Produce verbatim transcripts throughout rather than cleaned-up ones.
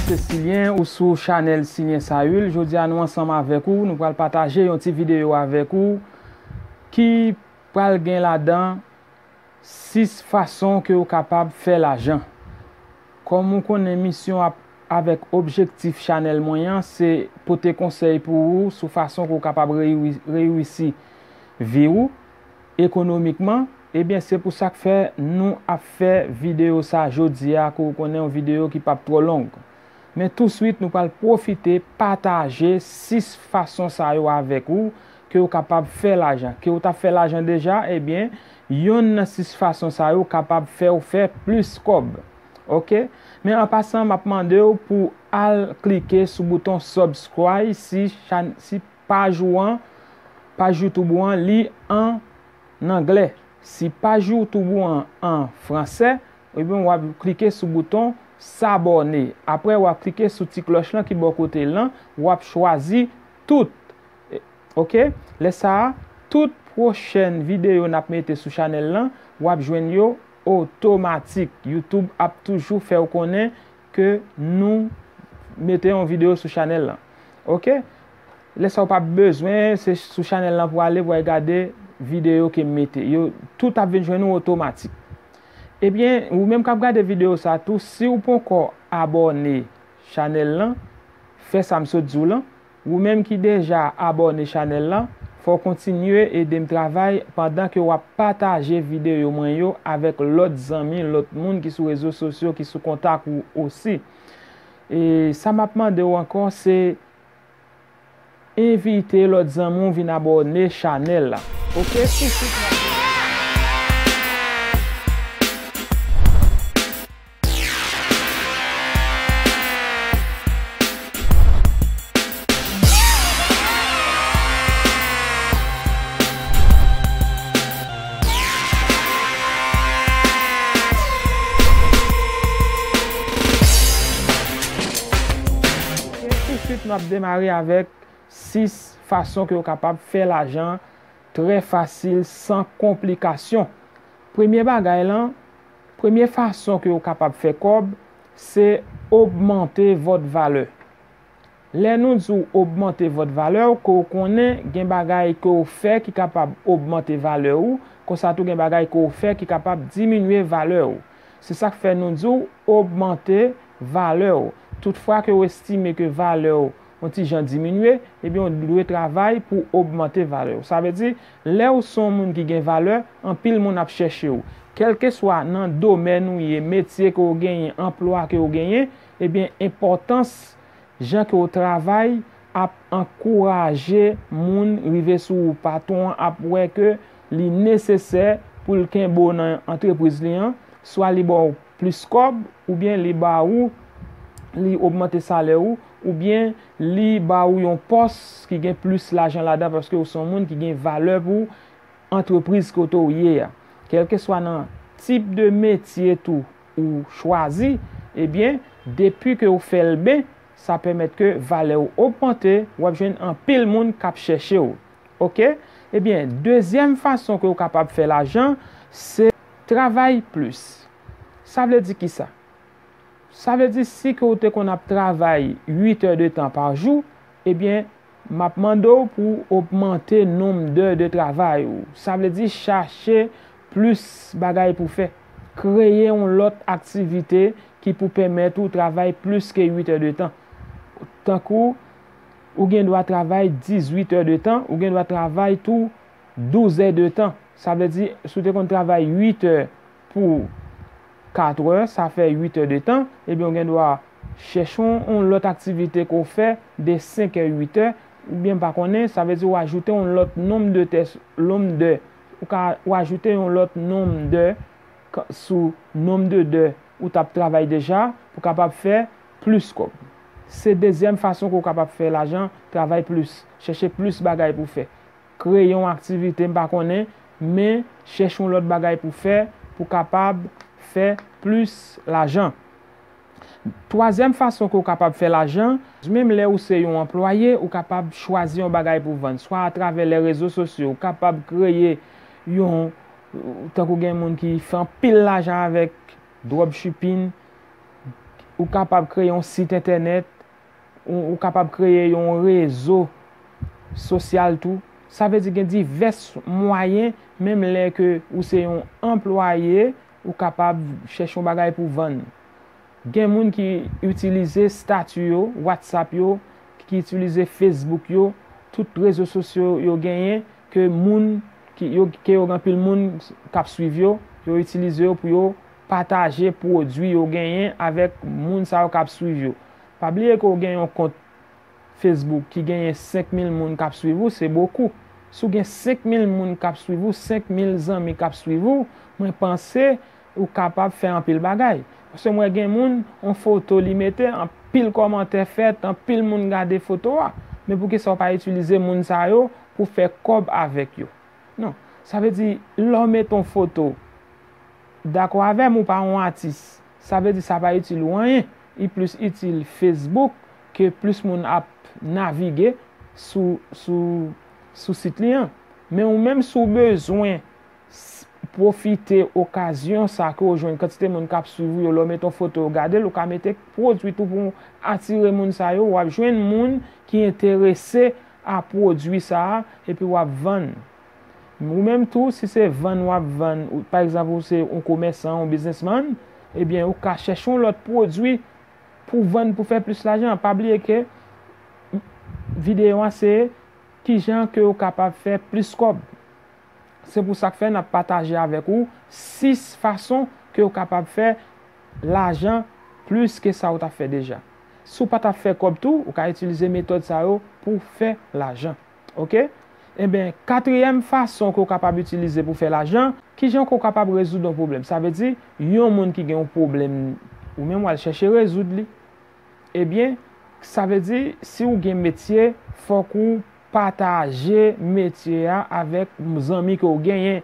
Se Silyen, ou sou chanèl Silyen Sayil. Jodi a nou ansanm avèk ou, nou pral pataje yon ti videyo avèk ou ki pral gen ladan sis fason ke w kapab fè lajan. Kòm ou konnen, misyon ap, avèk objektif chanèl mwen an, se pote konsèy pou ou sou fason ke w kapab reyi-, reyisi vi w ekonomikman. Ebyen, se pou sa k fè nou ap fè videyo sa jodi a, ke w konnen yon videyo ki p ap twò long. Men touswit, nou pral pwofite pataje sis fason sa yo avèk ou, ke w kapab fè lajan. Ke w t ap fè lajan deja, ebyen, yonn nan sis fason sa yo kapab fè w fè plis kòb. Oke? Men an pasan, m ap mande w pou al klike sou bouton subscribe si chan-, si paj ou an, paj YouTube ou an, li an anglè. Si paj YouTube ou an an fransè, ebyen, w ap klike sou bouton s'abonner. Apre, w ap klike sou ti klòch lan ki bò kote l lan, w ap chwazi tout. E, oke? Lè sa a, tout pwochèn videyo n ap mete sou chanèl lan, w ap jwenn yo otomatik. YouTube ap toujou fè w konnen ke nou mete yon videyo sou chanèl lan. Oke? Lè sa w p ap bezwen, se sou chanèl lan pou w ale, pou w al gade videyo ke m mete. Yo tout ap vin jwenn ou otomatik. Ebyen, ou menm k ap gade videyo sa tou, si w poko abòne chanèl lan, fè sa m sot di w lan. Ou menm ki deja abòne chanèl lan, fò w kontinye ede m travay pandan ke w ap pataje videyo mwen yo avèk lòt zanmi, lòt moun ki sou rezo sosyo, ki sou kontak ou osi. E sa m ap mande w ankò, se envite lòt zanmi w vin abòne chanèl la. Oke, touswit n ap Oke, touswit n ap demare avèk sis fason ke w kapab fè lajan trè fasil, san konplikasyon. Premye bagay lan, premye fason ke w kapab fè kòb, se ogmante vòt valè. Lè nou di w ogmante vòt valè w, ke w konnen gen bagay ke w fè ki kapab ogmante valè ou, konsa tou gen bagay ke w fè ki kapab diminye valè ou. Se sa k fè nou di w ogmante valè w. Tout fwa ke w estime ke valè w yon ti jan diminye, ebyen, w dwe travay pou w ogmante valè w. Sa vle di, lè w se yon moun ki gen valè, anpil moun ap chèche w. Kèlkeswa nan domèn ou ye, metye ke w genyen, anplwa ke w genyen, ebyen, enpòtans jan ke w travay ap ankouraje moun rive sou ou. Patwon an ap wè ke li nesesè pou l kenbe w nan antrepriz li an, swa li ba w plis kòb, oubyen li ba ou, li ogmante salè ou, oubyen li ba ou yon pòs ki gen plis lajan ladan, paske ou se yon moun ki gen valè pou antrepriz kote w ye a. Kèlkeswa nan tip de metye tou ou chwazi, ebyen, depi ke w fè l byen, sa pèmèt ke valè w ogmante, w ap jwenn anpil moun k ap chèche w. Oke? Ebyen, dezyèm fason ke w kapab fè lajan, se travay plis. Sa vle di kisa? Sa vle di, si ke w te konn ap travay uit è de tan pa jou, ebyen, m ap mande w pou w ogmante nonb dè de travay ou. Sa vle di, chache plis bagay pou fè. Kreye yon lòt aktivite ki pou pèmèt ou travay plis ke uit è de tan. Tankou, ou gen dwa travay dizuit è de tan, ou gen dwa travay tou douz è de tan. Sa vle di, si w te konn travay uit è pou kat è, sa fè uit è de tan, ebyen, ou gen dwa chèche yon, yon lòt aktivite ke w fè de senk è, uit è, oubyen m pa konnen, sa vle di w ajoute yon lòt nonb de tè, nonb dè, ou ka, ou ajoute yon lòt nonb dè ka-, sou nonb de dè ou t ap travay deja pou kapab fè plis kòb. Se dezyèm fason ke w kapab fè lajan, travay plis, chèche plis bagay pou fè. Kreye yon aktivite, m pa konnen, men chèche yon lòt bagay pou fè, pou kapab fè plis lajan. Twazyèm fason ke w kapab fè lajan, menm lè ou se yon anplwaye, ou kapab chwazi yon bagay pou vann, swa atravè lè rezo sosyo, ou kapab kreye yon, tankou gen moun ki fè anpil lajan avèk dropshipping, Ou kapab kreye yon sit entènèt, ou, ou kapab kreye yon rezo sosyal tou. Sa vle di gen divès mwayen, menm lè ke ou se yon anplwaye, ou kapab chèche yon bagay pou vann. Gen moun ki itilize stati yo, WhatsApp yo, ki itilize Facebook yo, tout rezo sosyo yo genyen ke moun ki yo, ke yo gen anpil moun k ap swiv yo, yo itilize yo pou yo pataje pwodui yo genyen avèk moun sa yo k ap swiv yo. Pa bliye ke w gen yon kont Facebook ki genyen senk mil moun k ap swiv ou, se bokou. Si w gen senk mil moun k ap swiv ou, senk mil zanmi k ap swiv ou, mwen panse ou kapab fè anpil bagay. Paske mwen gen moun, yon foto li mete, anpil kòmantè fèt, anpil moun gade foto a. Men poukisa w pa itilize moun sa yo pou fè kòb avèk yo? Non. Sa vle di, lè w mete yon foto, dakò avè m, ou pa yon atis. Sa vle di sa pa itil ou anyen. Li plis itil Facebook ke plis moun ap navige sou, sou, sou sit li an. Men ou menm, si w bezwen s- pwofite okazyon sa ke w jwenn kantite moun k ap swiv ou yo, lè w mete yon foto yo gade l, ou ka mete pwodui tou pou atire moun sa yo, w ap jwenn moun ki enterese a pwodui sa a, epi w ap vann. Ou menm tou, si se vann w ap vann, ou, pa egzanp, ou se yon komèsan, yon biznismann, ebyen, ou ka chèche yon lòt pwodui pou vann, pou fè plis lajan. Pa bliye ke videyo a se kijan ke w kapab fè plis kòb. Se pou sa k fè n ap pataje avèk ou sis fason ke w kapab fè lajan plis ke sa w t ap fè deja. Si w pa t ap fè kòb tou, ou ka itilize metòd sa yo pou w fè lajan. Oke? Ebyen, katriyèm fason ke w kapab itilize pou fè lajan, kijan ke w kapab rezoud yon pwoblèm? Sa vle di, yon moun ki gen yon pwoblèm, ou menm w al chèche rezoud li. Ebyen, sa vle di, si w gen metye, fòk ou pataje metye a avèk zanmi ke w genyen.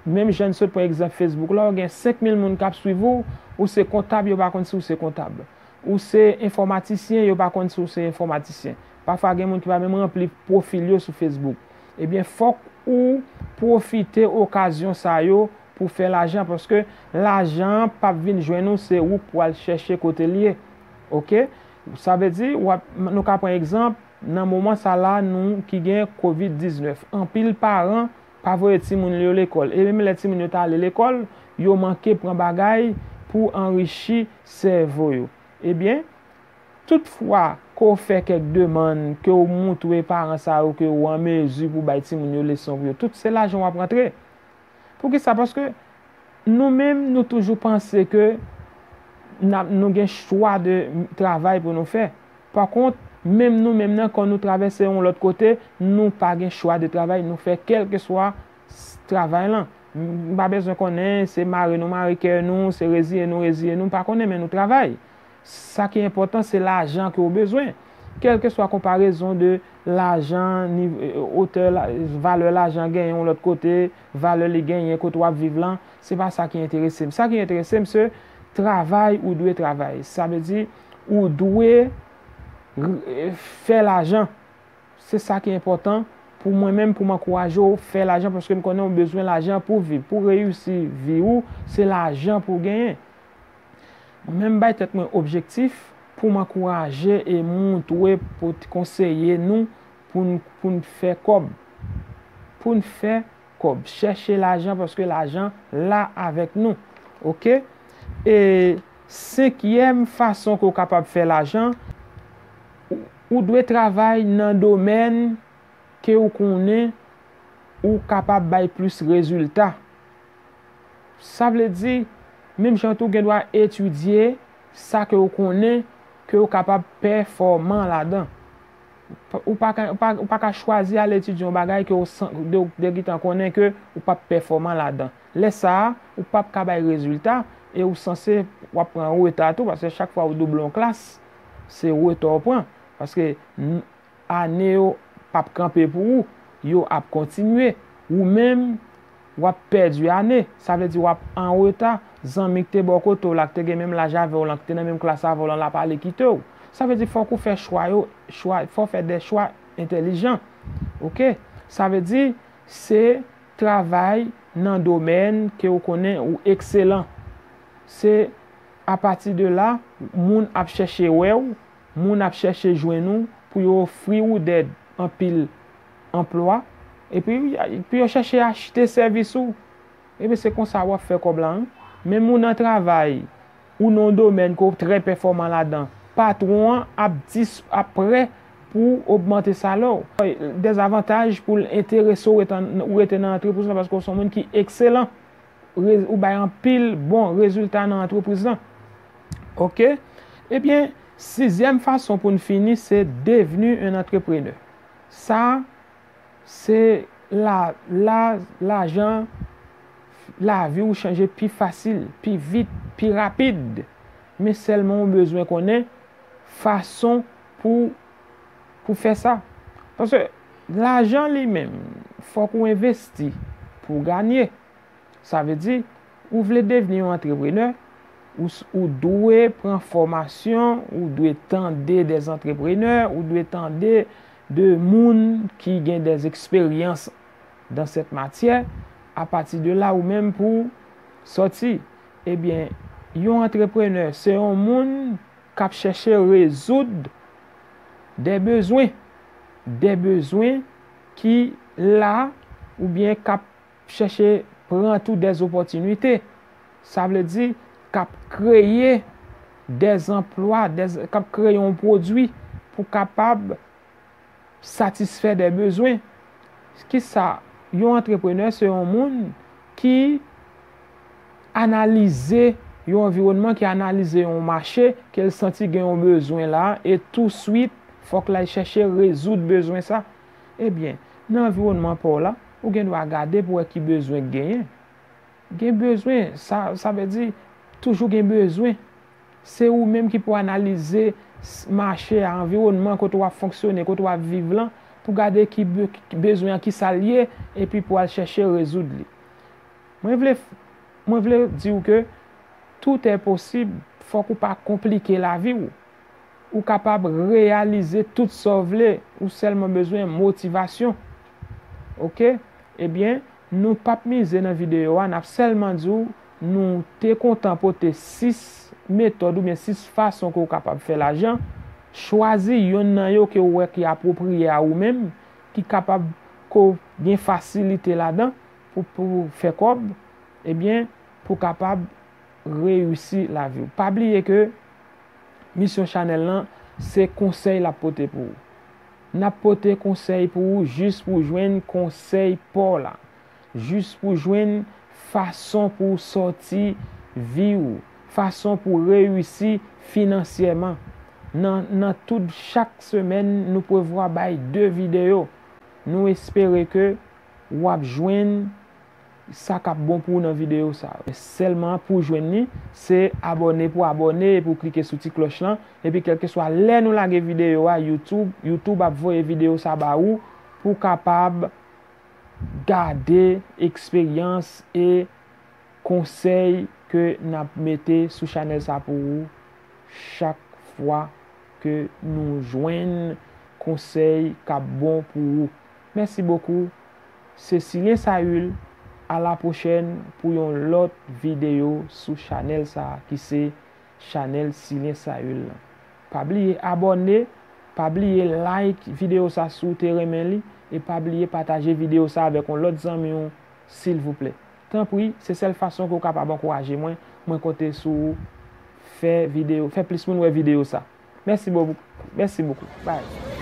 Menm jan n sot pran egzanp Facebook la, w gen senk mil moun k ap swiv ou, ou se kontab, yo pa konn si w se kontab. Ou se enfòmatisyen, yo pa konn si w se enfòmatisyen. Pafwa gen moun ki pa menm ranpli pwofil yo sou Facebook. Ebyen, fòk ou pwofite okazyon sa yo pou fè lajan, paske lajan an p ap vin jwenn ou, se ou k pral chèche kote l ye. Oke? Sa vle di, w ap, nou ka pran egzanp, nan moman sa la, nou ki gen kovid diznèf, anpil paran pa voye timoun yo lekòl. E menm lè timoun yo ta ale lekòl, yo manke pran bagay pou anrichi sèvo yo. Ebyen, tout fwa ke w fè kèk demann, ke w moutre paran sa yo ke w an mezi pou bay timoun yo leson pou yo, tout se lajan w ap rantre. Poukisa? Paske nou menm, nou toujou panse ke n ap, nou gen chwa de travay pou nou fè. Pa kont, menm nou menm nan, kan nou travèse yon lòt kote, nou pa gen chwa de travay, nou fè kèlkeswa s- travay lan. M pa bezwen konnen se mare nou mare kè nou, se reziye nou reziye nou, m pa konnen, men nou travay. Sa ki enpòtan, se lajan ke w bezwen. Kèlkeswa konparezon de lajan, niv- otè la- valè lajan genyen yon lòt kote, valè li genyen kote w ap viv lan, se pa sa ki enterese m. Sa ki enterese m, se travay ou dwe travay. Sa vle di, ou dwe r- fè lajan. Se sa ki enpòtan pou mwen menm, pou m ankouraje w fè lajan, paske m konnen w bezwen lajan pou viv, pou reyisi vi ou, se lajan pou w genyen. Mwen menm bay tèt mwen objektif pou m ankouraje e moutre, pou t- konseye nou pou n, pou n fè kòb. Pou n fè kòb. Chèche lajan paske lajan la avèk nou. Oke? E senkyèm fason ke w kapab fè lajan, ou, ou dwe travay nan domèn ke ou konnen ou kapab bay plis rezilta. Sa vle di, menm jan tou, ou gen dwa etidye sa ke ou konnen ke ou kapab pèfòman ladan. Ou pa, ou pa ka, ou pa, ou pa ka chwazi al etidye yon bagay ke ou san- de, de gentan konnen ke ou p ap pèfòman ladan. Lè sa a, ou p ap ka bay rezilta e ou sanse w ap pran reta tou, paske chak fwa ou double yon klas, se reta w pran. Paske n- ane yo p ap kanpe pou ou, yo ap kontinye. Ou menm, w ap pèdi ane. Sa vle di w ap an reta. Zanmi k te bò kote w la, k te gen menm laj avè w lan, k te nan menm klas avè w lan, l ap ale kite w. Sa vle di fòk ou fè chwa yo, chwa, fò w fè de chwa entèlijan. Oke? Sa vle di se travay nan domèn ke w konnen ou ekselan. Se Apati de la, moun ap chèche wè w, moun ap chèche jwenn ou pou yo ofri ou dè anpil anplwa, epi pou yo chèche achte sèvis ou. Ebyen, se konsa w ap fè kòb la, wi. Menm ou nan travay, ou nan yon domèn ke w trè pèfòman ladan, patwon an ap dis-, ap prè pou ogmante salè w. Dezavantaj pou l enterese w rete nan antrepriz lan, paske w se yon moun ki ekselan. Re-, ou bay anpil bon rezilta nan antrepriz lan. Oke? Ebyen, sizyèm fason pou n fini, se devni un entrepreneur. Sa, se la, la, lajan, lavi w chanje pi fasil, pi vit, pi rapid. Men sèlman w bezwen konnen fason pou, pou fè sa. Paske lajan li menm, fòk ou envesti pou w ganye. Sa vle di, ou vle devni yon antreprenè, ou, s- ou dwe pran fòmasyon, ou dwe tande dè antreprenè, ou dwe tande de moun ki gen dè eksperyans dans cette matière, apati de la ou menm pou sòti. Ebyen, yon antreprenè, se yon moun k ap chèche rezoud dè bezwen, dè bezwen ki la oubyen k ap chèche pran tou dè opòtinite. Sa vle di k ap kreye dè anplwa, dè, k ap kreye yon pwodui pou kapab satisfè dè bezwen. Kisa? Yon antreprenè se yon moun ki analize yon anviwònman, ki analize yon mache, ke l santi gen yon bezwen la, e touswit, fòk l al chèche rezoud bezwen sa. Ebyen, nan anviwònman pa w la, ou gen dwa gade pou wè ki bezwen k genyen. Gen bezwen, sa, sa vle di, toujou gen bezwen. Se ou menm ki pou analize s- mache a, anviwònman kote w ap fonksyone, kote w ap viv lan, pou gade ki be- ki bezwen an, kisa l ye, epi pou al chèche rezoud li. Mwen vle, mwen vle di w ke tout est possible, fòk ou pa konplike lavi w. Ou kapab reyalize tout sa w vle, ou sèlman bezwen motivasyon. Oke? Ebyen, nou p ap mize nan videyo a, n ap sèlman di w, nou te kontan pote sis metòd oubyen sis fason ke w kapab fè lajan. Chwazi yonn nan yo ke w wè ki apwopriye a ou menm, ki kapab, ke w gen fasilite ladan pou, pou fè kòb, ebyen, pou kapab reyisi lavi w. Pa bliye ke misyon chanèl lan, se konsèy l ap pote pou ou. N ap pote konsèy pou ou jis pou w jwenn konsèy pa w la. Jis pou w jwenn fason pou w sòti vi w, fason pou w reyisi finansyèman. Nan, nan tout chak semèn, nou prevwa bay de videyo. Nou espere ke w ap jwenn sa k ap bon pou ou nan videyo sa a. Sèlman pou w jwenn li, se abòne pou abòne epi w klike sou ti klòch lan. Epi kèlkeswa lè nou lage videyo a, YouTube, YouTube ap voye videyo sa ba ou pou w kapab gade eksperyans e konsèy ke n ap mete sou chanèl sa pou ou chak fwa ke nou jwenn konsèy k ap bon pou ou. Mèsi bokou. Se Silyen Sayil. A la pwochèn pou yon lòt videyo sou chanèl sa a ki se chanèl Silyen Sayil lan. Pa bliye abòne, pa bliye like videyo sa si w te renmen li, e pa bliye pataje videyo sa avèk yon lòt zanmi w, silvouplè. Tanpri, se sèl fason ke w kapab ankouraje mwen. Mwen konte sou ou. Fè videyo, fè plis moun wè videyo sa. Mèsi bokou. Mèsi bokou. Bye.